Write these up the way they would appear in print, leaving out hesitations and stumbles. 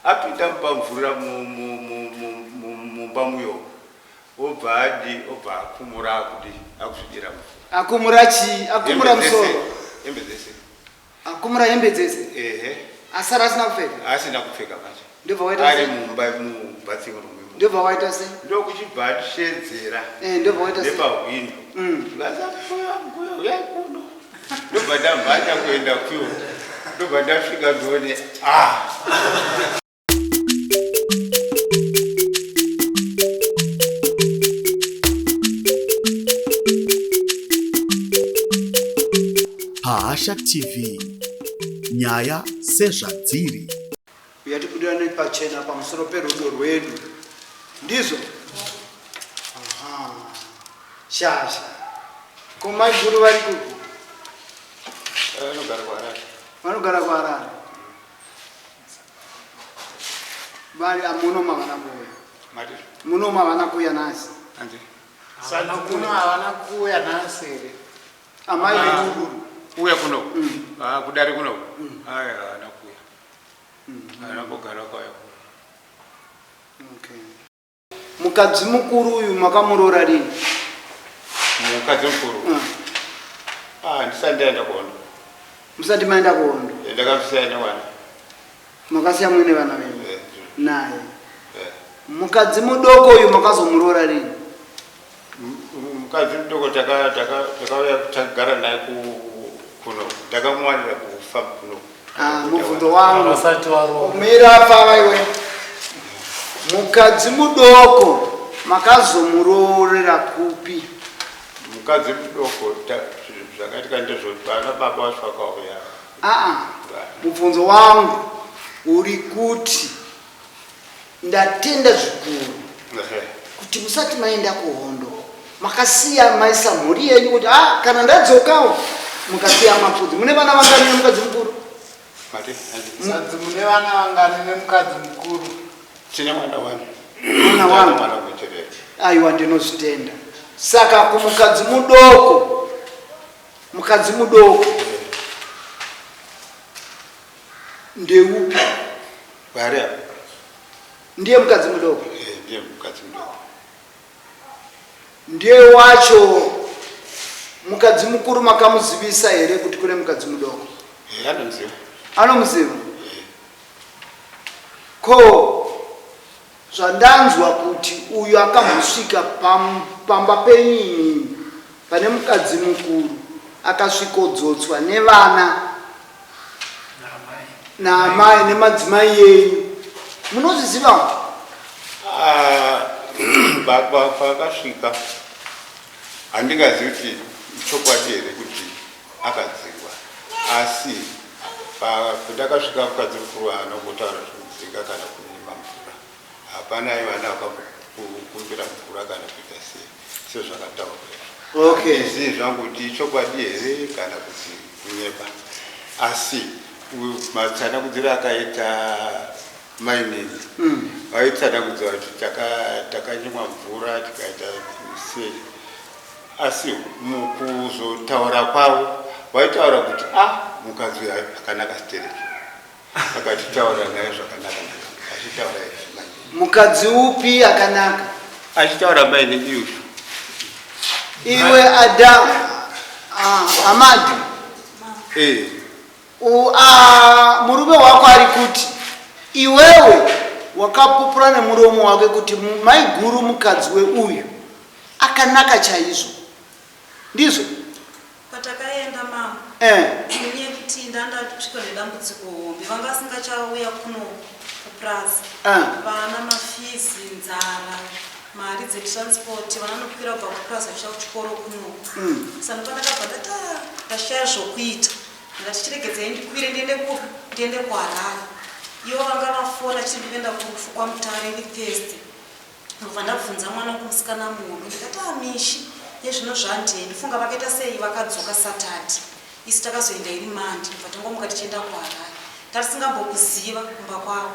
Apinda mumba mvura mumba muyo obva adi obva akumura akudi akuzvidira mvura. Akumura chii? Akumura musoro. Hembe dzese. Akumura hembe dzese. Ehe. Asara asina kupfeka. Asina kupfeka manje. Ndobva waita ari mumba mu bathing room. Ndobva waita sei? Ndokuchibva atishedzera. Eh, ndobva waita sei? Nepahwindo. Zvikanzi mbuya mbuya uyai kuno. Ndobva ndamhanya kuenda kuyo. Ndobva ndasvika ndoone ah. Pahasha TV nyaya sezvadziri. Uya tibudirane pachena pamusoro perudo rwedu. Ndizvo? Aha. Shasha. Ko maiguru vari kupi? Vanogara kuHarare. Vanogara kuHarare. Vari muno mavana kuuya. Mati? Muno mavana kuuya nhasi. Hanzi? Muno havana kuuya nhasi here? Amai vedu. Kuuya kuno? Ah, kudare kuno? Aya, haana kuuya. Haana kugara kwauya kuno. Okay. Mukadzi mukuru uyu makamuroora rini? Mukadzi mukuru? Ah, ndisati ndaenda kuhondo. Musati maenda kuhondo? Eh, ndakasiya nevana. Makasiya muine vana venyu? Eh, Naye. Eh. Mukadzi mudoko uyu makazomuroora rini? Mukadzi mudoko takauya tagara naye kuno. Ndakamuwanira kufa kuno. Ah, mubvunzo wangu. Vasati varoora. Mira pava iwe. Mukadzi mudoko makazomuroorera kupi? Mukadzi mudoko zvakaitika ndezvekuti vana baba vacho vakauya. Aa, mubvunzo wangu uri kuti ndatenda zvikuru kuti musati maenda kuhondo makasiya maisa mhuri yenyu kuti ah, kana ndadzokawo mukasiya mapfudzi. Mune vana vangani nemukadzi mukuru? Sadzi mune vana vangani nemukadzi mukuru? Tine mwana wani. Mwana wangu. Mwana kuterera. Aiwa, ndinozvitenda. Saka kumukadzi mudoko, mukadzi mudoko ndeupi? Vari apa. Ndiye mukadzi mudoko? Eh, ndiye mukadzi mudoko. Ndiye wacho mukadzi mukuru makamuzivisa here kuti kune mukadzi mudoko? Eh, anomuziva. Anomuziva? Ko zvandanzwa kuti uyu akambosvika pamba penyu imimi pane mukadzi mukuru akasvikodzotswa nevana naamai nemadzimai yenyu, munozviziva? Ah, pakasvika handingazivi kuti chokwadi here kuti akadzingwa, asi pandakasvika mukadzi mukuru haana kumbotaura zvekudzinga kana kunyima mvura. Hapana aiva akakumbira mvura kana kuita sei sezvakataurwa izvo. Handizivi zvangu kuti ichokwadi here kana kuti kunyepa, asi matsanangudziro akaita mainini vaitsanangudzira kuti takanyimwa mvura tikaita sei, asi mukuzotaura kwavo vaitaura kuti ah, mukadzi uyu akanaka stereki, akatitaura naye zvakanaka naka achitaura izvi manje. Mukadzi upi akanaka? Achitaura mainini uyu. Iwe Adam, Amadu. Murume wako ari kuti iwewe wakapupura nemuromo wake kuti maiguru mukadzi weuyu akanaka chaizvo, ndizvo? Patakaenda mama, nenyaya yekuti ndandasvika nedambudziko hombe, vanga vasingachauya kuno kupurazi. Vana mafizi, nzara, mari dzetransport, vana vanokwira kubva kupurazi vachiuya kuchikoro kuno. Saka pandakabva ndati ah, ndashaya zvokuita, ndikati chiregedzai ndikwire ndiende kupi, ndiende kuHarare. Ivo vanga vafona chiri ndikuenda kurufu kwaMutare iri Thursday. Ndobva ndabvunza mwana wangu musikana muhombe ndikati ah Mishi ezvino zvandei ndofunga vakaita sei vakadzoka Saturday isu takazoenda iri Monday ndobva tangomuka tichienda kuHarare tatisingambokuziva kumba kwavo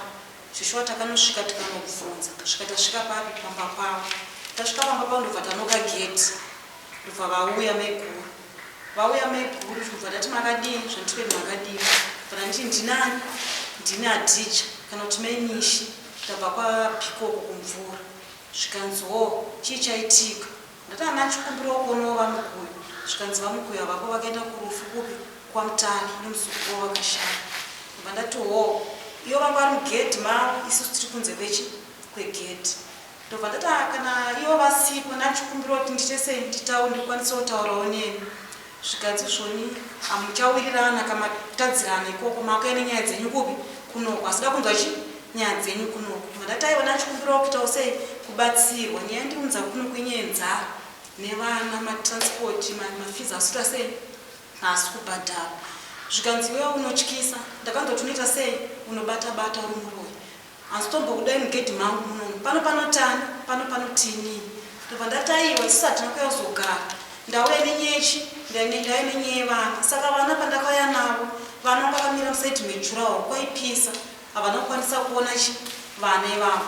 zveshuwa takanosvika tikanobvunza kusvika tasvika papi pamba pavo tasvika pamba pavo ndobva tanoka gate ndobva vauya maiguru vauya maiguru ndobva tati makadii zvanditwe makadii ndobva nditi ndinani ndini Adija. Kana kuti mai Mishi tabva kwaPikoko kumvura. Zvikanzi hoo chii chaitika? Ndati handina ndichikumbirawo kuonawo vaMukuyu. Zvikanzi vaMukuyu havapo vakaenda kurufu kupi kwaMutare nemuzukuru wavo vakashaya. Ndobva ndati hoo ivo vanga vari mugedhi mavo isusu tiri kunze kwechi kwegedhi. Ndobva ndati ah kana ivo vasipo ndachikumbirawo kuti ndiite sei nditaure ndikwanise kutaurawo nemi. Zvikanzi zvoni hamuchawirirana kamatadzirana ikoko makuya nenyaya dzenyu kupi kunoku asida kunzwa chi nyaya dzenyu kunoku ndobva ndati aiwa ndachikumbirawo kuitawo sei kubatsirwa nyaya ndiunza kunoku inyaya yenzara nevana matransport mafees asuita sei haasi kubhadharwa zvikanzi iwewe unotyisa ndakanzwa kuti unoita sei unobata bata uri muroyi Handizotombokudai mugedhi mangu munomu. Pano panotani, pano panotinii. Ndobva ndati aiwa isusu hatina kuuya kuzogara. Ndauya nenyechi, ndauya nenyaya yevana. Saka vana pandakauya navo, vana vanga vakamira musaidhi mejuraho kwaipisa. Havana kukwanisa kuona chi vana ivavo.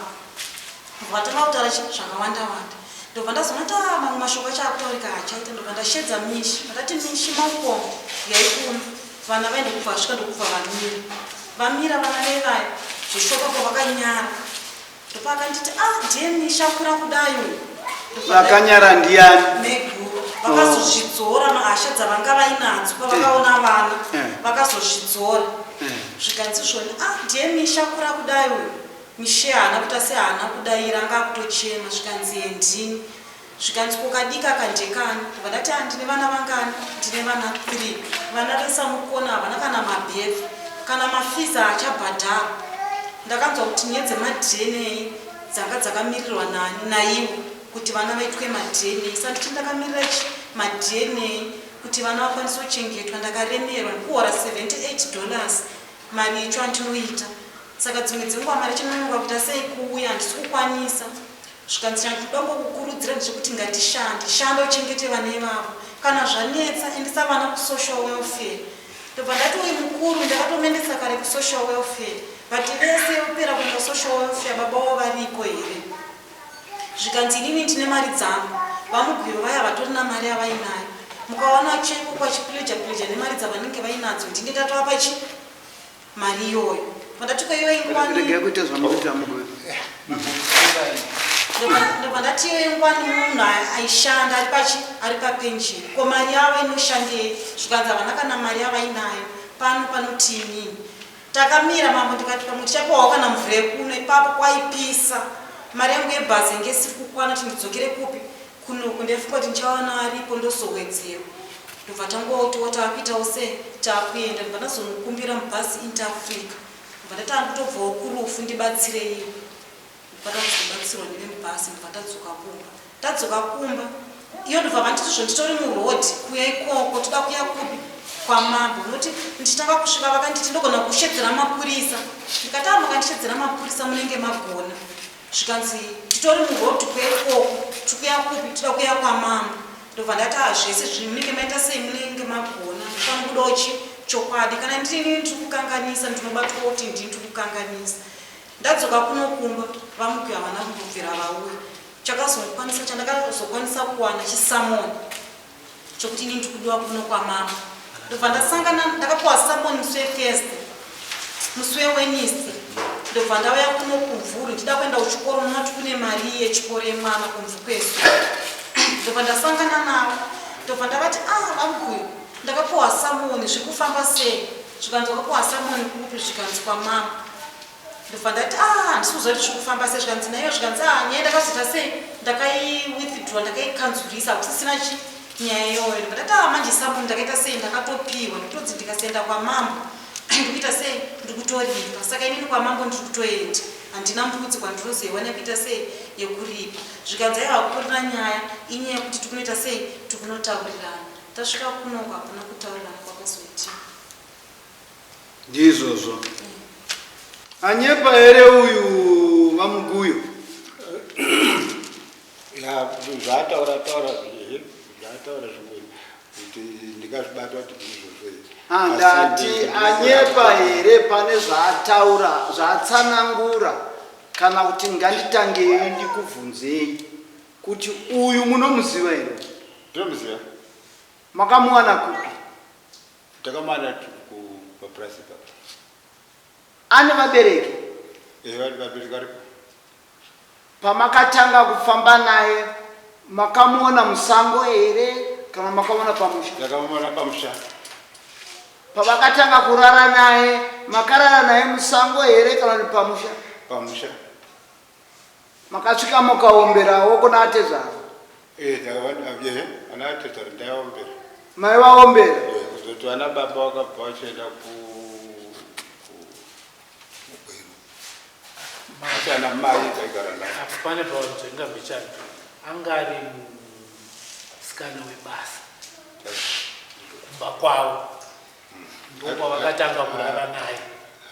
Ndobva vatanga kutaura chi zvakawanda wanda. Ndobva ndazoona kuti ah mamwe mashoko acho akutaurika haachaita. Ndobva ndashedza Mishi. Ndakati Mishi maukoma uyai kuno. Vana vaye ndokubva vasvika ndokubva vamira. Vamira vana vaye vaya zveshoka ko vakanyara. Ndopakanditi ah ndiye Misha akura kudai uyu. Vakanyara ndiyani? Maiguru. Vakazozvidzora mahasha dzavanga vainadzo pavakaona vana. Vakazozvidzora. Zvikanzi zvoni ah ndiye Misha akura kudai uyu. Mishe haana kuita sehaana kudaira anga akutochema zvikanzi hee ndini. Zvikanzi ko kadiki aka ndekani? Ndobva ndati ah ndine vana vangani? Ndine vana 3. Vana vesamukona havana kana mabirth. Kana mafees haachabhadharwa. Ndakanzwa kuti nyaya dzemaDNA dzanga dzakamirirwa nani naivo kuti vana vaitwe maDNA. Saka ndichiti ndakamirira chi maDNA kuti vana vakwanise kuchengetwa ndakaremerwa ndikuhora 78 dollars mari icho andinoita. Saka dzimwe dzenguva mari chinononoka kuita sei kuuya handisi kukwanisa. Zvikanzi chandinoda kungokukurudzira ndechekuti ngatishande, shanda uchengete vana ivavo. Kana zvanetsa endesa vana kusocial welfare. Ndobva ndati uyu mukuru ndakatomuendesa kare kusocial welfare but vese vopera kuenda kusocial welfare baba vavo variko here? Zvikanzi inini ndine mari dzangu. VaMugwiro vaya havatorina mari yavainayo. Mukaona achichengukwa achipleja pleja nemari dzavanenge vainadzo ndinge ndatovapa chi mari iyoyo ndati ko iyoyi ngwani Regai kuita zvamukuita mugove. Ndobva ndati iyoyi ngwani munhu aishanda ari pachi ari papension ko mari yavo inoshandei zvikanzi havana kana mari yavainayo pano panoti inini takamira mambo ndikati pamwe tichapiwawo kana mvura yekuno ipapo kwaipisa mari yangu yebhazi yange isiri kukwana kuti ndidzokere kupi Kunoku ndaifunga kuti ndichawana aripo ndozowedzerwa ndobva tangotiwo takuitawo se takuenda ndobva ndazonokumbira mubhazi Inter Africa ndobva ndati andikutobvawo kurufu ndibatsireiwo ndobva takuzobatsirwa nevemubhazi ndobva tadzoka kumba tadzoka kumba iyo ndobva vanditi zvo nditori muroad kuya ikoko toda kuya kupi kwamambo noti ndichitanga kusvika vakanditi ndogona kushedzera mapurisa ndikati a makandishedzera mapurisa munenge magona Zvikanzi titori muroad kuya ikoko tikuya kupi toda kuya kwamambo ndobva ndati ah zvese zvinhu munenge maita sei munenge magona ndofana kudawo chi chokwadi kana ndirini ndiri kukanganisa ndinobatwa kuti ndini ndiri kukanganisa ndadzoka kuno kumba vamuki havana kumbobvira vauya chakazokwanisa chandakazokwanisa kuwana chisamoni chokuti ini ndiri kudiwa kuno kwamambo ndobva ndasangana ndakapiwa samoni musi wethursday musi wewennesday ndobva ndauya kuno kumvuri ndida kuenda kuchikoro munoti kune mari yechikoro yemwana kumvu kwesu ndobva ndasangana navo ndobva ndavati ah vamguyu ndakapiwa samoni zviri kufamba sei zvikanzi wakapiwa samoni kupi zvikanzi kwamambo Ndobva ndati ah handisi kuziva kuti zviri kufamba sei zvikanzi naiyo zvikanzi ah nyaya ndakazoita sei ndakaiwithdraw ndakaikanzurisa hakusisina chi nyaya iyoyo ndobva ndati ah manje samuni ndakaita sei ndakatopiwa ndotodzi ndikasaenda kwamambo ndikuita sei ndikutoripa saka inini kwamambo ndiri kutoenda handina mbudzi kwandinozoiwana yekuita sei yekuripa zvikanzi aiwa hakutorina nyaya inyaya yekuti tikunoita sei tikunotaurirana tasvika kunoko hakuna kutaurirana kwakazoitika Ndizvozvo. Anyepa here uyu vaMuguyo? Ya, zvaataura taura zvaataura zvimwe kuti ndingazvibata kuti ndizvozvo here. Ah, ndati anyepa here pane zvaataura zvaatsanangura kana kuti nganditangei ndikubvunzei kuti uyu munomuziva here? Ndinomuziva. Makamuwana kupi? Takamana papurasi ipapo. Ane vabereki? Eh, vari vabereki varipo. Pamakatanga kufamba naye makamuona musango here kana makamuona pamusha? Ndakamuona pamusha. Pavakatanga kurara naye makarara naye musango here kana kuti pamusha? Pamusha. Makasvika mukaomberawo kuna atezvara? Eh, ndakaona ana atezvara ndaivaombera. Maivaombera? Eh, kuzoti vana baba vakabva vachienda ku Asi ana mai taigara navo. Apo pane pawanzvenga mbichana anga ari musikana webasa kumba kwavo ndokwavakatanga kurara naye.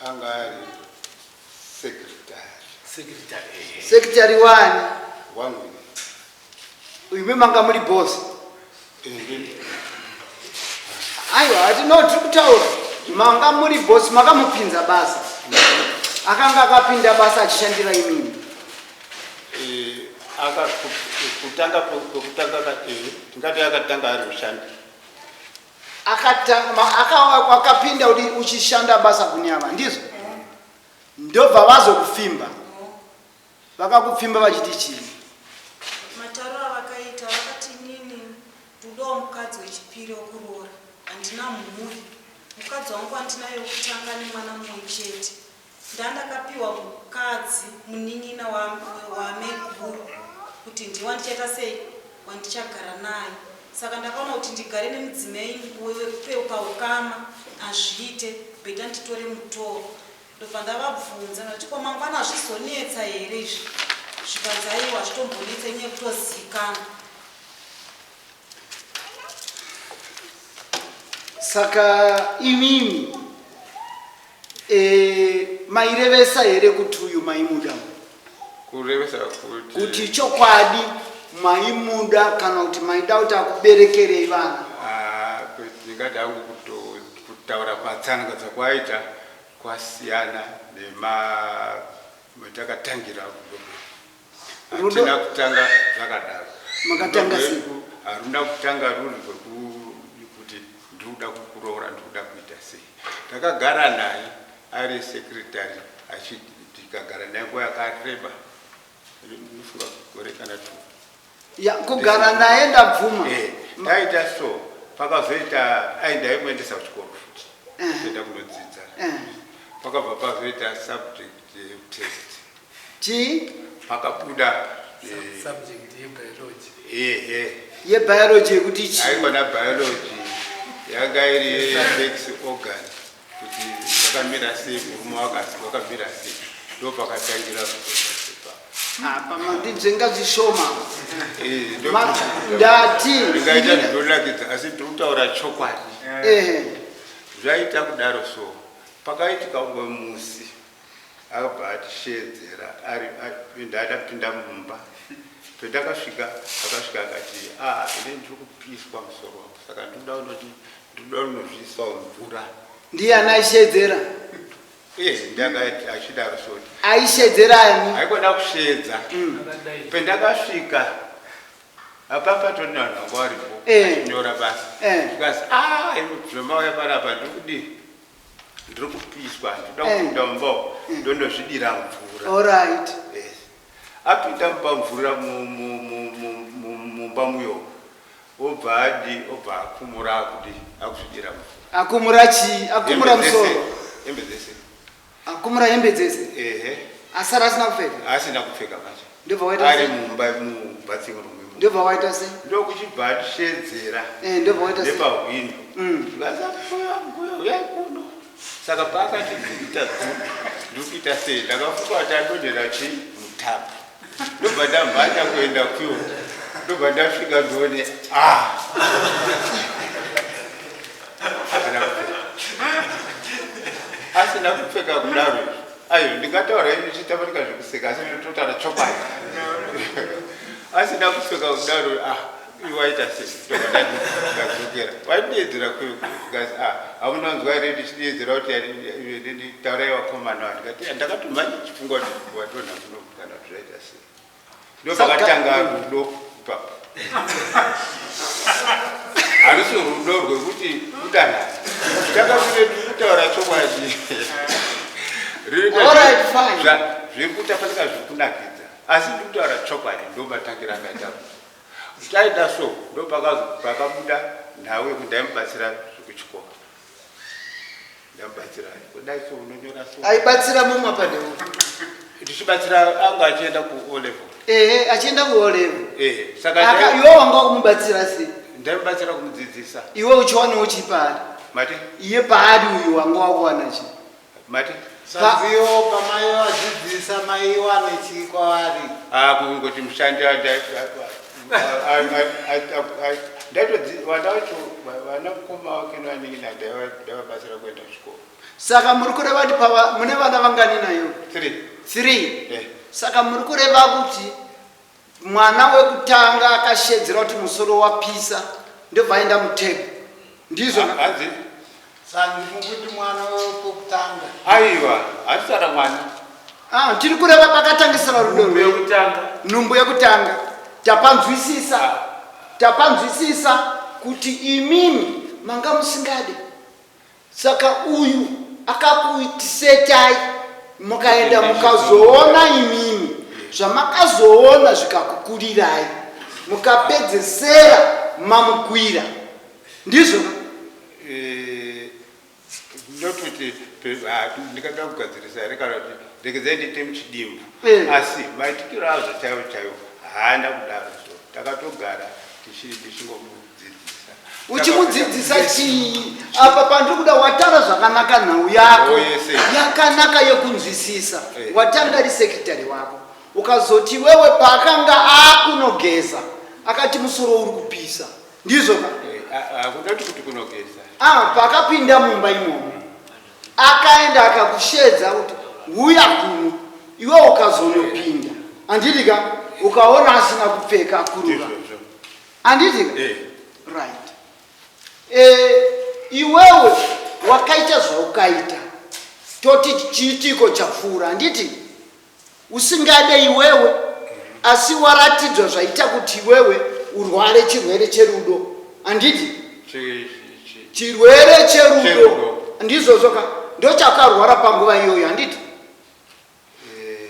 Anga ari secretary. Secretary. Secretary wani? Wangu. Imi manga muri boss. Eh, ndini. Aiwa, ati no tiri kutaura. Manga muri boss makamupinza basa. Akanga akapinda basa achishandira imimi. Eh, aka kutanga kwekutanga eh, tingati akatanga ari mushandi. Akatanga akapinda uri uchishanda basa kunyama, ndizvo? Ndobva vazokufimba. Vakakupfimba vachiti chii? Matauro avakaita vakati inini ndodawo mukadzi wechipiri wekuroora handina mhuri. Mukadzi wangu wandinaye wekutanga nemwana mumwe chete. Ndandakapiwa mukadzi munin'ina waamaiguru kuti ndiye wandichaita sei wandichagara naye. Saka ndakaona kuti ndigare nemudzimai wepaukama hazviite better nditore mutoro. Ndobva ndavabvunza ndati ko mangwana hazvizonetsa here izvi zvikanzi aiwa hazvitombonetsa inyaya yekutozivikanwa. Saka imimi e, mairevesa here kuti uyu maimuda? Kurevesa kuti kuti chokwadi maimuda kana kuti maida kuti akuberekerei vana? Ah, ndingada hangu kutaura patsanangudza kwaita kwasiyana nematakatangira rudo. Hatina kutanga zvakadaro. Makatanga sei? Haruna kutanga ruri rwekuti ndikuda kukuroora, ndikuda kuita sei. Takagara naye ari secretary, tikagara naye nguva yakareba, ndofunga gore kana two. Ya, kugara naye ndabvuma. Eh, taita so pakazoita ai ndaimuendesa kuchikoro futi kuenda kunodzidza. Pakabva pazoita subject test. Chii? Pakabuda subject yebiology. Ehe. Yebiology yekuti chii? Haikona biology yanga iri sex organ kuti wakamira sei, murume wakamira sei, ndo pakatangira. Apa mandinzvenga zvishoma. Ndati ndingaita zvinonakidza asi ndiri kutaura chokwadi. Zvaita kudaro so pakaitika umwe musi akabva atishedzera ari ndakapinda mumba pendakasvika akasvika akati ah ini ndiri kupiswa musoro wangu saka ndinoda kunoti ndinoda kunozviisawo mvura. Ndiani aishedzera? Iye ndakati achidaro so aishedzera ani? Haikona kushedza. Pendakasvika apa patori nevanhu vanga varipo achinyora basa. Zvikanzi ah imi zvamauya panapa ndiri kudii? Ndiri kupiswa ndinoda kupinda mumba umu ndondozvidira mvura. Alright. Yes. Apinda mumba mvura mumba muyo obva adi obva akumura akudi akuzvidira mvura. Akumura chii? Akumura musoro. Hembe dzese. Akumura hembe dzese. Ehe. Asara asina kupfeka. Asina kupfeka manje. Ndobva waita ari mumba mubathing room. Ndobva waita sei? Ndokuchibva atishedzera. Eh, ndobva waita sei? Nepahwindo. Zvikanzi mbuya mbuya uyai kuno. Saka paakati ndikuita ndikuita sei ndakafunga kuti adonhera chii mutapu. Ndobva ndamhanya kuenda kuyo. Ndobva ndasvika ndione ah. Asina kupfeka. Asina kupfeka kudaro. Ayo ndingataura ini ndichitaurika zvekuseka asi ndinototaura chokwadi. Asina kupfeka kudaro ah iwaita sei ndobva ndadzokera. Waidedzera kuyo because ah hamuna kunzwa here ndichideedzera kuti taurai vakomana vanhu ndikati ndakatomhanya chifunga kuti wadonha muno kana kuti zvaita sei. Ndopakatanga rudo ipapo. Harusi rudo rwekuti kudanana. Tanga kune kutaura chokwadi. Alright, fine. Zviri kuita fanika zviri kunakidza. Asi ndiri kutaura chokwadi ndomatangira akaita. Taida so ndopakabuda nhau yekuti ndaimubatsira zvekuchikoro. Ndamubatsira kudai so unonyora so. Aibatsira mumwe panhau. Tichibatsira anga achienda ku O level. Ehe, achienda ku O level. Ehe, saka Aka iwe wanga kumubatsira sei? Ndaimubatsira kumudzidzisa. Iwe uchiwanawo chii paari? Mati? Iye paari uyu wanga wakuwana chii? Mati? Sadziyo pamai vadzidzisa maiwa nechii kwavari? Ah, kungoti mushandi ndaitodzi vana mukoma wake nevanin'ina ndaivabatsira kuenda kuchikoro. Saka muri kureva kuti pava mune vana vangani nayo? 3. 3. Eh. Saka muri kureva kuti mwana wekutanga akashedzera kuti musoro wapisa ndobva aenda mutepu. Ndizvo hanzi Sanzi mukuti mwana wekutanga. Aiwa, hatisara mwana. Ah, tiri kureva pakatangisira rudo Nhumbu yekutanga. Nhumbu yekutanga. Tapanzwisisa. Ah. Tapanzwisisa kuti imimi manga musingade. Saka uyu akakuitisetai mukaenda mukazoona imimi zvamakazoona zvikakukurirai mukapedzesera mamukwira. Ndizvo? Eh, not kuti ndingada kugadzirisa here kana kuti regedzai ndiite muchidimbu eh. asi maitikiro azvo chaivo chaivo haana kudaro so takatogara tichingomudzidzisa uchimudzidzisa chii apa pandiri kuda watara zvakanaka nhau yako oh, yakanaka yekunzwisisa eh. watanga ri sekretary wako ukazoti wewe paakanga akunogeza akati musoro uri kupisa ndizvo ka eh, hakudati kuti kunogeza ah, paakapinda mumba imomo akaenda akakushedza kuti huya kuno iwe ukazonopinda handiti ka ukaona asina kupfeka akuruka handiti ka eh. right eh, iwewe wakaita zvaukaita toti chiitiko chapfuura handiti Usingade iwewe asi waratidzwa zvaita kuti iwewe urware chirwere cherudo handiti? Chirwere cherudo ndizvozvo ka ndochakarwara panguva iyoyo handiti? Eh,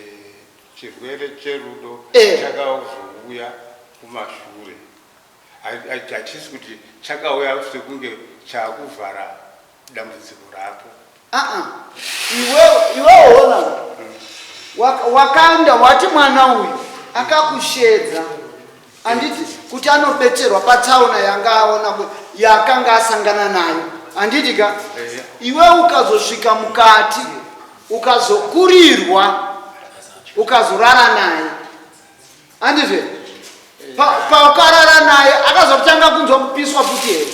chirwere cherudo eh. chakazouya kumashure hachisi kuti chakauya sekunge chakuvhara dambudziko rako aa iwe iwe ona wakanda wati mwana uyu akakushedza handiti kuti anobetserwa patsaona yanga aona yakanga asangana nayo handiti ka iwe ukazosvika mukati ukazokurirwa ukazorara naye Handizve? Paukarara naye akazotanga kunzwa kupiswa futi here?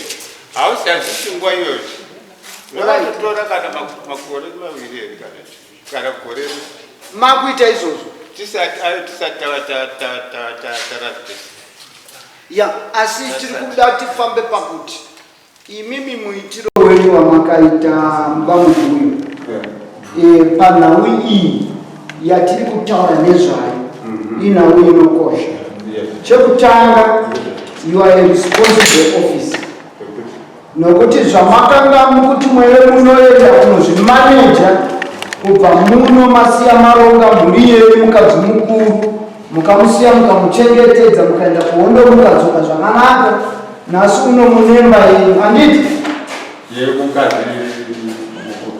Hausi hazvisi nguva iyoyo. Vanotora kana makore maviri here kana kana gore makuita izvozvo tisati ayo tisati tava taradzisa. Ya, asi tiri kuda tifambe pakuti Imimi muitiro wenyu wamakaita bamukuyu e, panhau iyi yatiri kutaura nezvayo mhm. inhau inokosha. Chekutanga, you are a responsible officer nokuti zvamakanga mukuti mwewe munoenda kunozvimaneja kubva muno masiya maronga mhuri yenyu mukadzi mukuru mukamusiya mukamuchengetedza mukaenda kuhondo mukadzoka zvakanaka Nhasi uno munemba yenyu handiti? Yemukadzi mukuru.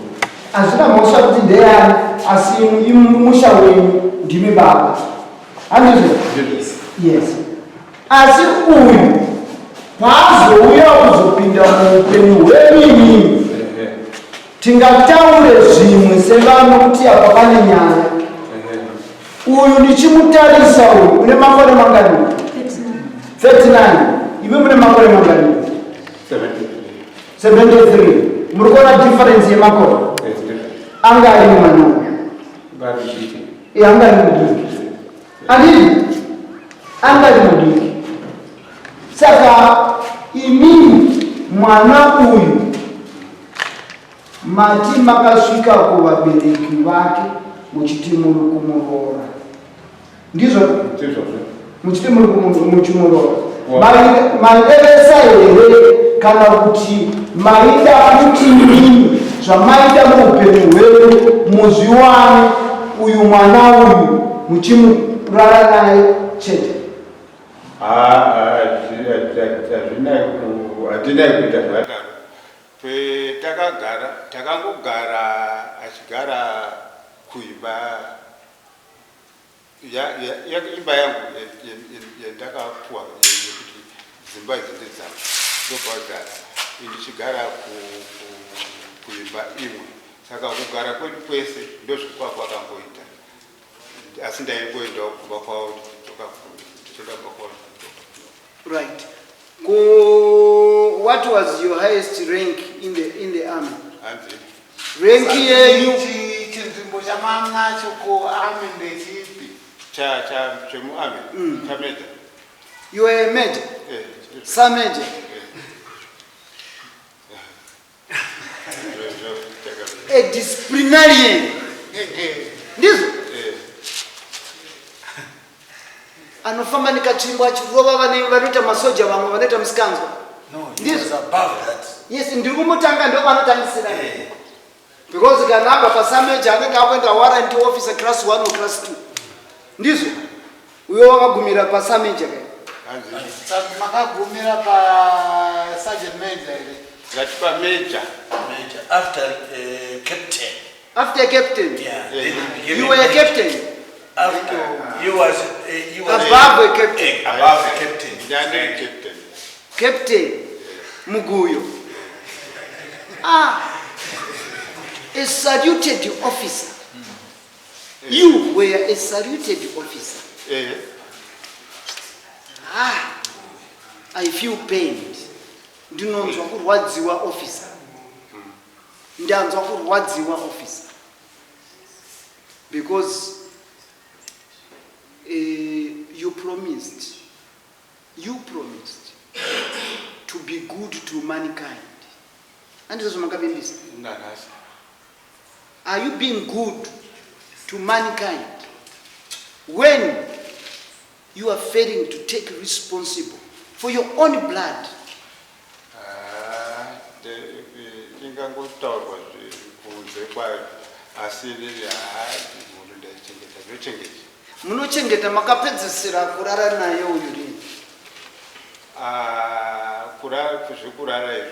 Hazvina mhosva kuti ndeyani asi musha wenyu ndimi baba. Handizvo? Yes. Asi uyu paazouya kuzopinda muupenyu hwenyu imimi tingataure zvimwe sevamwe kuti apa pane nyaya. Uyu ndichimutarisa uyu une makore mangani? 39. Imi mune makore mangani? 73. Muri kuona difference yemakore? Anga ari mwana uyu. Eh, anga ari mudiki. Andidi? Anga ari mudiki. Saka imimi mwana uyu Mati makasvika kuvabereki vake muchiti muri kumuroora. Ndizvo? Ndizvozvo. Muchiti muri muchimuroora. Mairevesa here kana kuti maida kuti mimi zvamaida muupenyu hwenyu muzviwane uyu mwana uyu muchimurara naye chete? Handinai kuita zvakadaro. Takagara, takangogara, achigara kuimba imba yangu yandakapuwa, yekuti dzimba idzi ndedzangu, ndopagara, ndichigara kuimba imwe. Saka kugara kwedu kwese ndozvikwa kwakamboita, asi ndaingoendawo kumba kwavo ndichidzoka, ndichienda kumba kwavo ndichidzoka. Right. Ko what was your highest rank in the army? Hanzi? Rank yenyu. Chinzvimbo chamamunacho kuarmy ndechipi? Chemuarmy? Chamajor. You were a major? Samajor? A disciplinarian, ndizvo? Anofamba nekatsvimbo achirova vanoita masoja, vamwe vanoita musikanzwa. No, he Ndizvo. was above that. Yes, ndiri kumutanga, ndokwanotangisira, because kana abva pasamajor anenge akuenda warrant officer class 1 or class 2, ndizvo? Uyo wakagumira pasamajor kai? Hanzi? Saka makagumira pasergeant major here? Ngati pamajor. Major. After captain. After captain? Yeah. Then he became You a were a major. captain? After he was Above a captain. Above a captain. Ndandiri captain. Captain Muguyo, ah, a saluted officer. You were a saluted officer. Ah, I feel pained. Ndinonzwa kurwadziwa, officer. Ndanzwa kurwadziwa, officer, because you promised to be good to mankind. Handizvo zvamakavimbisa? Nanhasi. Are you being good to mankind when you are failing to take responsible for your own blood? Ah, ingangotaurwa kunze kwayo, asi inini, haa, munhu ndaichengeta, ndochengeta. Munochengeta. Makapedzisira kurara naye uyu rini? Ah, zvekurara izvi,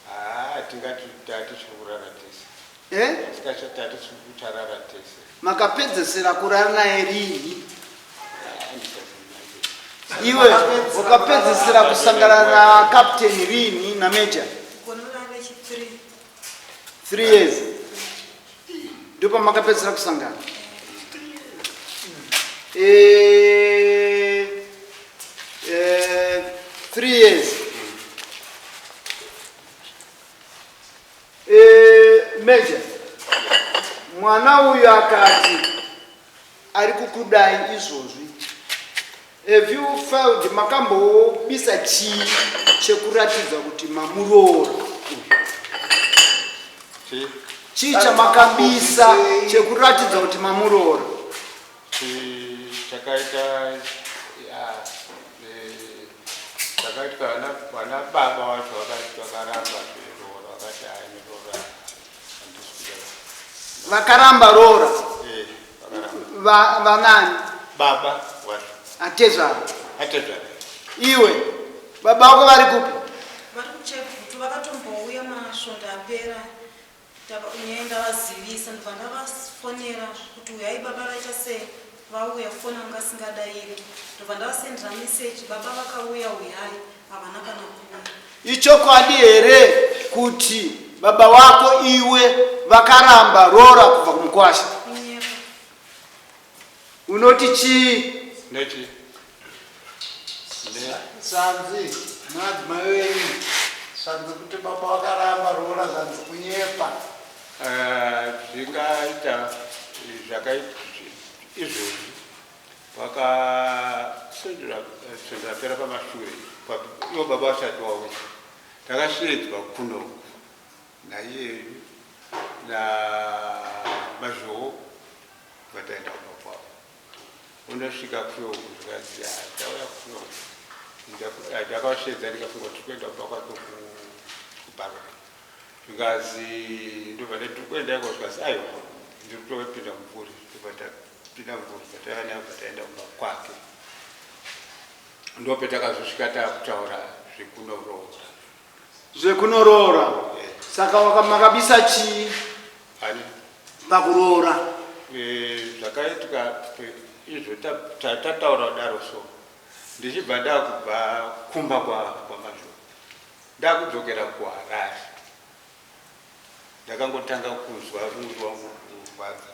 haa, tingati tatichiri kurara tese. Eh? Tikachatati kucharara tese. Makapedzisira kurara naye rini? Ah, ndikaziva. Iwe wakapedzisira kusangana nacaptain rini, namajor? Gore rechi3. 3 years ndopamakapedzisira kusangana. 3 years. Major, mwana uyu akati ari kukudai izvozvi. Have you filed, makambobisa chii chekuratidza kuti mamuroora uyu? Chi? Chii chamakabisa chekuratidza kuti mamuroora? Chakaita ya, chakaitwa, vana baba vacho vakaramba zveroora, vakati hai, neroora handisi. Vakaramba roora? Vakaramba. Vanani? Baba wacho. Atezvaro? Atezvaro. Iwe, baba vako vari kupi? Vari kuChegutu, vakatombouya masvondo apera. Nyaya ndavazivisa, ndobva ndavafonera kuti uyai baba, vaita sei, vauya, foni anga asingadayiri, ndobva ndavasendera meseji, baba vakauya, uyai, havana kana kuuya. Ichokwadi here kuti baba wako iwe vakaramba roora kubva kumukwasha? Kunyepa. Unoti chii? Nechi ne. Zvanzi madzimai wenyu, zvanzi kuti baba vakaramba roora, zvanzi kunyepa. Zvingaita zvakaita izvozvi, vakasendera pera pamashure ivo baba vasati wauya, takasvedzwa kunoku naiyeyu namazhowo, vataenda kumba kwavo. Unosvika kuyoku, zvikanzi, "Ah, tauya kunoku." Ndakavasvedza, ndikafunga kuti kuenda kumba kwake kuBarura, zvikanzi, ndobva ndati kuenda iko, zvikanzi aiwa. Ndiri kutopinda mumvuri, ndobva tapinda mumvuri, bva taenda kumba kwake. Ndopetakazosvika takutaura zvekunoroora. Zvekunoroora. Saka makabisa chii Ani? pakuroora? Zvakaitika izvo tataura kudaro, so ndichibva ndakubva kumba kwaMazvo, ndakudzokera kuHarare, ndakangotanga kunzwa mwiri wangu kurwadza.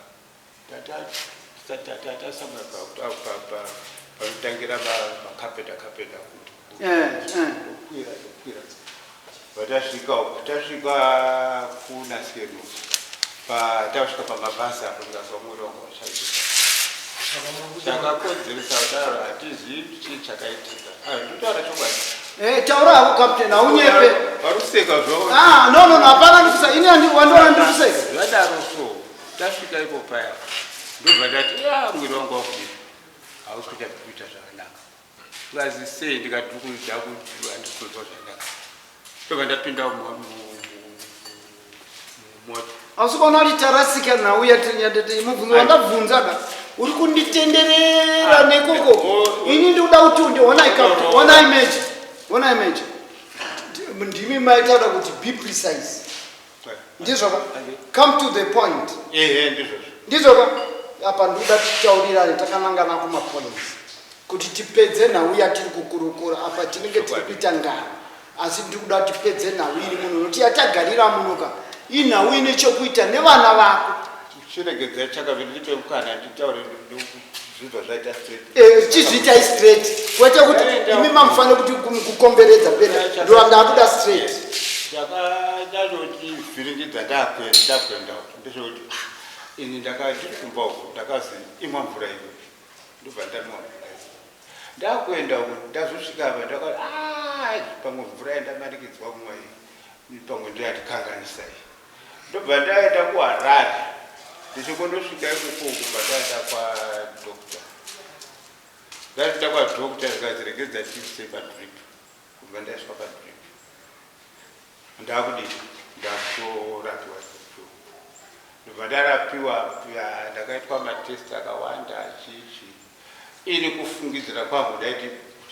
Tatasangana panotangira makapeta kapeta kuti kwira kwira, patasvika uku, tasvika kunaskeno, patasvika pamabhasi apo, ndikazwa mwiri wangu wachaita. Chakakonzeresa kudaro hatizivi chii chakaitika. Ndotaura chokwadi. Taura hako, captain, haunyepe. Vari kuseka zvavo. Ah, no, hapana ndikuseka ini, wandiona ndikuseka. Zvadaro, so tasvika ipo paya, ndobva ndati, ya, mwiri wangu wakudii, hausi kuita kuita zvakanaka. Ngazi sei? Ndikati kuda kuti handikunzwa zvakanaka, ndobva ndapinda mumota. Asi kuona kuti tarasika nauya mubvunzo wandabvunza ka, uri kunditenderera Ah, nekoko. oh. Ini ndikuda kuti undiona, captain, ona image, ona image. Ndimi maitaura kuti be precise, ndizvoka? Come to the point. Ehe, ndizvozvo. Ndizvoka? Apa ndikuda titaurirane takanangana kumapoints kuti tipedze nhau yatiri kukurukura apa. Tinenge tiri kuita ngano, asi ndiri kuda tipedze nhau iri muno, nokuti yatagarira munoka inhau ine chokuita nevana vako. Chiregedzai chakaviri, ndipe mukana nditaure, zvibva zvaita straight. Chizviitai straight, kwete kuti imi mamufanira kuti kukomberedza pena, ndo ndakuda straight. Chakanyatsotivhiringidza ndakuenda uku ndezvekuti, ah, ini ndiri kumba uku, ndakazi imwa mvura iyo, ndobva ndanwa mvura iyo. Ndakuenda uku, ndazosvika apa, ndakati, "Ah, pamwe mvura yandamanikidzwa kumwa iyi, pamwe ndoyatikanganisa iyi." Ndobva ndaenda kuHarare. Ndichingondosvika ikoko, kubva ndaenda kwadoctor. Ndaenda kwadoctor, ndikazi regedza tiise padrip. Kubva ndaiswa padrip, ndakudii, ndakutorapiwa. Ndobva ndarapiwa, ya, ndakaitwa matest akawanda, chichi. Ini kufungidzira kwangu ndaiti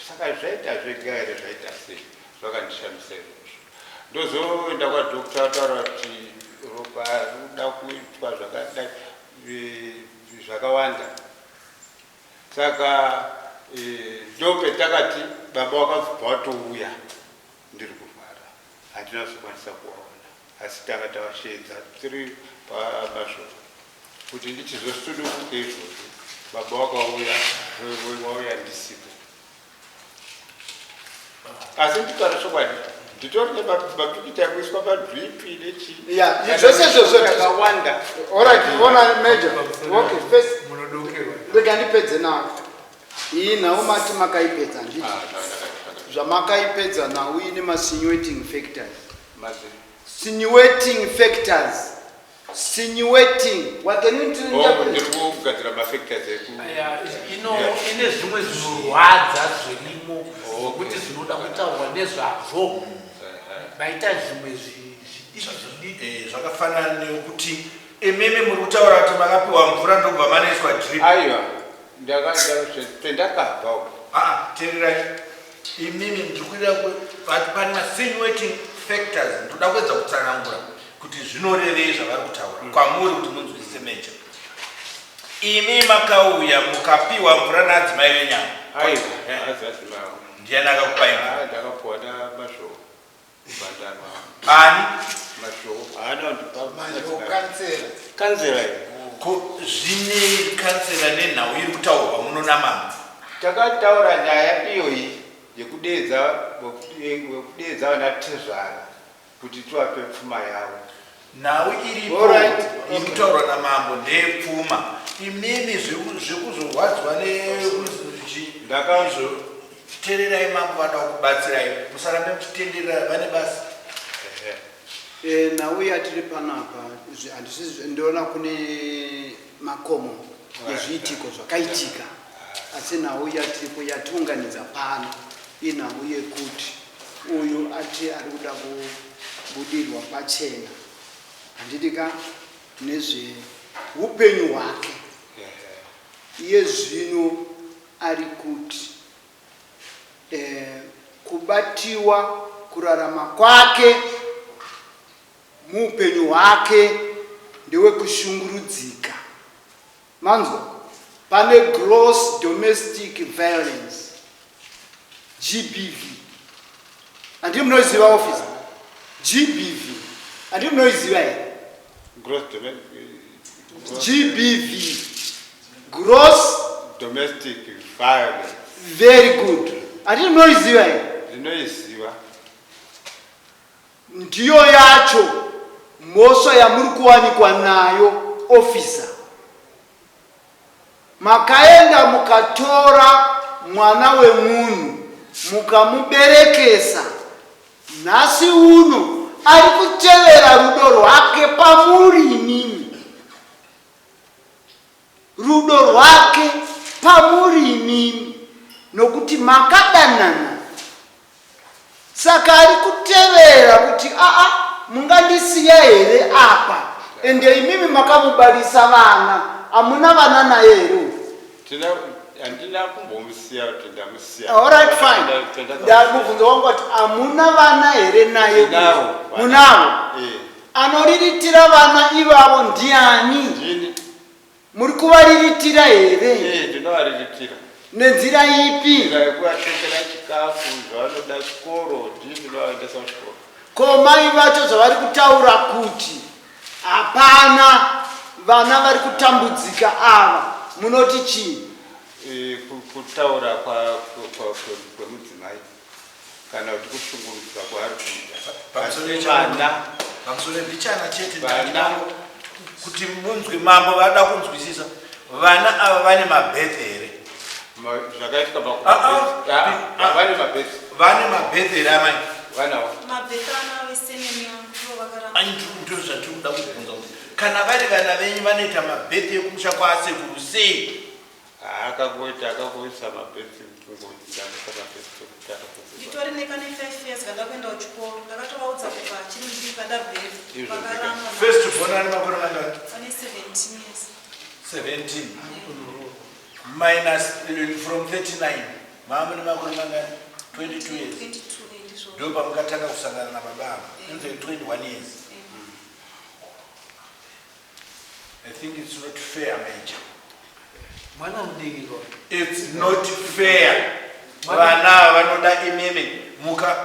saka zvaita zvega here, zvaita sei? Zvakandishamisa izvozvo. Ndozoenda kwadoctor, ataura kuti ropa rikuda kuitwa zvakadai, zvakawanda. Saka ndopetakati baba wakabva watouya ndiri kurwara, hatina kuzokwanisa kuvaona, asi tanga tavashedza tiri pamashoko kuti ndichizosununguke izvozvo. Baba wakauya, wauya ndisipo, asi nditaura chokwadi, nditori nemapikicha ekuiswa padrip nechi. Ya, zvese izvozvo. Akawanda. Alright, ona, major, okay, first Munodokerwa. Rega ndipedze nawo iyi nhau. Mati makaipedza, nditi Ah, zvamakaipedza nhau ine masinuating factors. Mazi. Sinuating factors, sinuating, what can you Oh, ndiri kugadzira mafactors eku Aya, ine zvimwe zvinorwadza zvirimo zvokuti zvinoda kutaurwa nezvazvo. Maita zvimwe zvidiki zvidiki. Zvakafanana nekuti imimi muri kutaura kuti makapiwa mvura, ndobva manoiswa drip. Aiwa, pendakabva uko. Aa, teererai imimi, ndiri kuida pane masinuating factors, ndoda kuedza kutsanangura kuti zvinorevei zvavari kutaura kwamuri kuti munzwisise. Major, imi makauya mukapiwa mvura naadzimai venyama? Aiwa, azazimawo. Ndiani akakupai mvura? Ndakapuwa namazvoo kubvandanwa. Ani? Mazvoo haana kundipa. Mazhou kansela. Kanzera iyo. Ko zvine kansela nenhau iri kutaurwa muno namama? Takataura nyaya iyoyi yekudeedza vana tezvara kuti tivape pfuma yavo. Nhau iripo iri kutaurwa namambo ndeyepfuma. Imimi zvekuzorwadzwa nekuchi izvo, teererai, mambo vada kubatsirai, musarambe muchitenderera, vane basa. Nhau yatiri panapa, handisi ndoona kune makomo ezviitiko zvakaitika, asi nhau yatiripo yatiunganidza pano inhau yekuti uyu ati ari kuda kubudirwa pachena, handiti ka, nezve Upenyu hwake iye zvino ari kuti eh, kubatiwa kurarama kwake muupenyu hwake ndewekushungurudzika. Manzwa? Pane gross domestic violence, GBV. Handii munoiziva officer? GBV. Handii munoiziva here? Gross domestic GBV. Gross domestic violence. Very good. Handii munoiziva here? Ndinoiziva. Ndiyo yacho mhosva yamuri kuwanikwa nayo officer. Makaenda mukatora mwana wemunhu mukamuberekesa nhasi uno ari kutevera rudo rwake pamuri imimi. Rudo rwake pamuri imimi nokuti makadanana Saka ari kutevera kuti aa mungandisiya here apa ende imimi makamubarisa vana hamuna vana naye here uyu? Handina kumbomusiya kuti ndamusiya. Alright fine. Ndamubvunzo wangu ati hamuna vana here naye? Munavo. Eh. Anoriritira vana ivavo ndiani? Ndini. Muri kuvariritira here? Eh, ndinovariritira. Nenzira ipi? Nzira yekuvatengera chikafu, zvavanoda chikoro, ndini ndinovaendesa kuchikoro. Ko mai vacho zvavari kutaura kuti hapana vana vari kutambudzika ava munoti chii? Eh, kutaura kwemudzimai kana kuti kushungurudzwa kwaari kuita Pamusoro pamusoro mbichana chete Vana. kuti munzwe mambo vada kunzwisisa vana ava vane mabeth here Zvakaitika Ah, ah. ah, vane mabeth vane mabeth here amai vanawo Mabeth ana vese nemi angu ndivo vakaramba. Ndo zvatiri kuda kubvunza kuti kana vari vana venyu vanoita mabeth ekumusha kwaasekuru sei Akangoita akangoisa mabhesi kungoti ndamuisa mabhesi pekutanga. Nditori nekane 5 years kanda kuenda kuchikoro ndakatovaudza kubva achiri mudiki kada birth Izvo vakaramba. First born ane makore mangani? Ane 17 years. 17 minus from 39 mama ne makore mangani? 22 years. 22 eh, ndizvo. Ndo pamukatanga kusangana nababa ava. Inonzi 21 years. I think it's not fair major. Mwana mudiki ko. It's not fair. Vana ava vanoda imimi muka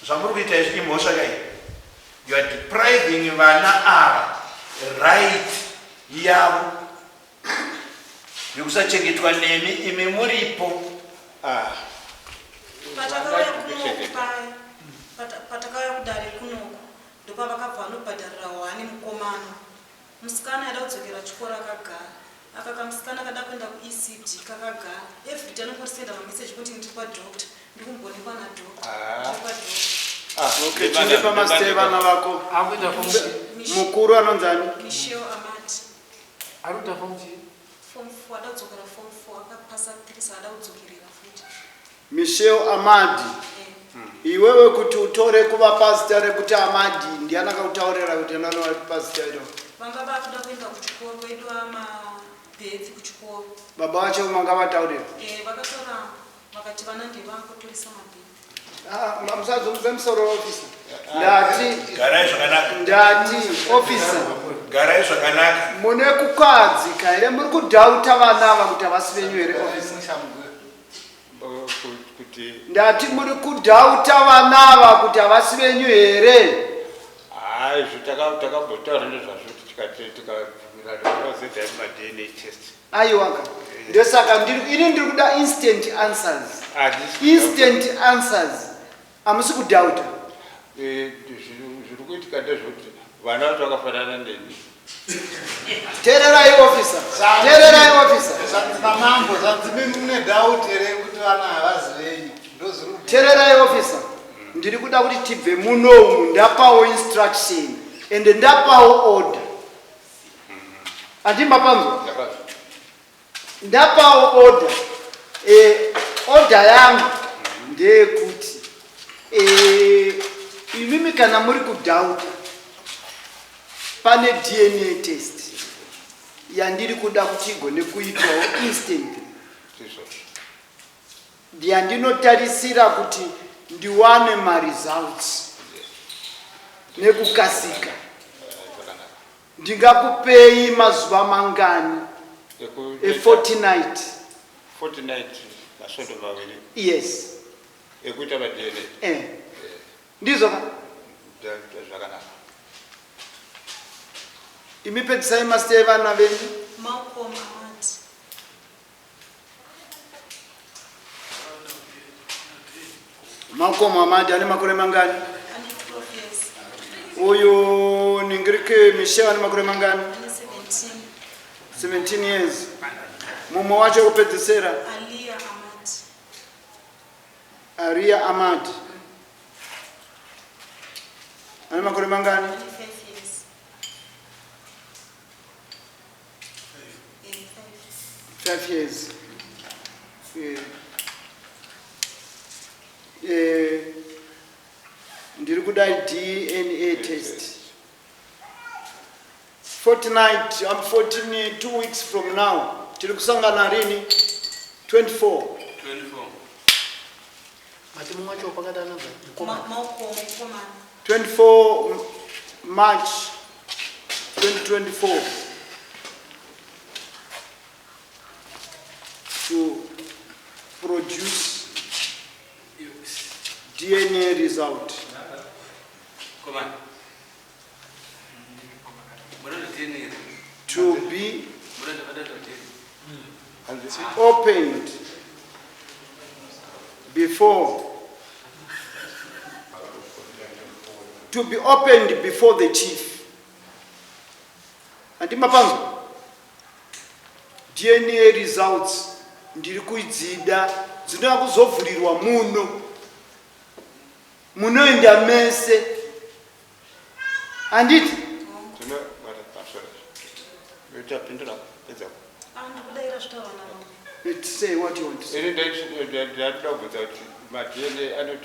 zvamuri kuita izvi imhosva kai. You are depriving vana ava right yavo yekusachengetwa nemi imi muripo. Ah. Patakauya kunoku paya patakauya kudare kunoku Ndopavakabva vanobhadharira hwani mukomana. Musikana aida kudzokera chikoro akagara. Aka kamusikana kada kuenda kuECD kakagara. Everyday anongorisenda mamessage kuti ndiri kwadoctor. Ndiri kumboonekwa nadoctor. Ah. Ndiri kwadoctor. Ah, Okay, chindipa mazita evana vako. Akuita form chii? Mukuru anonzi ani? Michelle Amati. Arikuita form chii? Form 4 ada kudzokera form 4 akapasa 3 saka ada kudzokerera futi. Michelle Amadi. Iwewe kuti utore kuvapa zita rekuti Amadi ndiani akakutaurira kuti enda unovapa zita iro? Vanga vakuda kuenda kuchikoro vedu amabhethi kuchikoro. Baba vacho manga vataurira? Eh, vakatoramba vakati vana ndevangu torisa mabhethi. Ah, musazungudza musoro officer. Ndati Garai zvakanaka. Ndati officer. Garai zvakanaka. Mune kukadzika here muri kudhauta vana ava kuti havasi venyu here officer? Kuti Ndati muri kudhauta vana ava kuti havasi venyu here? Hayi, izvo takambotaura nezvazvo tikati tikabvumirana kuti vazoita maDNA test. Aiwaka. Ndosaka ndiri ini ndiri kuda instant answers. Handisi Instant answers. Hamusi kudhauta. Eh, zviri kuitika ndezvekuti vana vacho vakafanana neni. Teererai officer. Teererai officer. Zvanzi namambo, zvanzi mimi mune doubt here kuti vana havazi venyu. Ndozviri kubvunza. Teererai officer. Ndiri kuda kuti tibve munomu ndapawo instruction ende ndapawo order. Handii mapanzwa? Ndapazwa. Ndapawo order. Eh, order yangu ndeyekuti eh, imimi kana muri kudhauta pane DNA test. Yandiri kuda kuti igone kuitwawo instantly, yandinotarisira kuti ndiwane maresults nekukasika. Ndingakupei mazuva mangani? Efortnight. Fortnight, masvondo 2. Yes. Ekuita maDNA. Eh. Ndizvo ka? Zvakanaka. Imi pedzisai mazita evana venyu. Malcolm Amati. Malcolm Amadi ane makore mangani? Ane 12 years. Uyu ningirike Michel ane makore mangani? Ane 17. 17 years. Mumwe wacho wekupedzisira? Alia Amati. Aria Amadi ane makore mangani? Ane 5 years. Eh, 5. 5 years. Ndiri kuda DNA test fortnight. I'm 14, 2 weeks from now. Tiri kusangana rini? 24. 24. Mati mumwe wacho pakati anonzi mukomana? Malcolm mukomana. 24 March 2024 to produce DNA result. Komana. Munoda DNA. To be Munoda vadada DNA. Opened before to be opened before the chief. Handimapanzwa? DNA results ndiri kudzida, dzinoda kuzovhurirwa muno, munoenda mese, handiti? Tinobata pamusoro, tapindura pedza. Andikudaira zvitaurwa navo. Say what you want to say. Ini ndatoda kubvunza kuti maDNA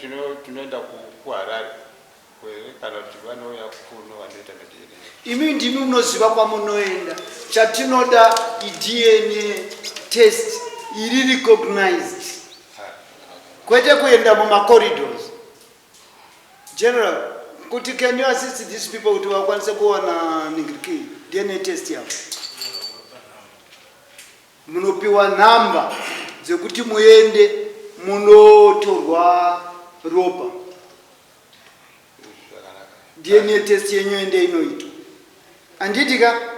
tinoenda kuHarare kana kuti vanouya kuno vanoita maDNA? Imi ndimi munoziva kwamunoenda. Chatinoda iDNA test iri recognized, kwete kuenda mumacorridors. General, kuti can you assist these people kuti vakwanise kuwana ningiriki DNA test yavo? Munopiwa nhamba dzekuti muende munotorwa ropa. Zvakanaka. DNA test yenyu ende inoitwa, handiti ka?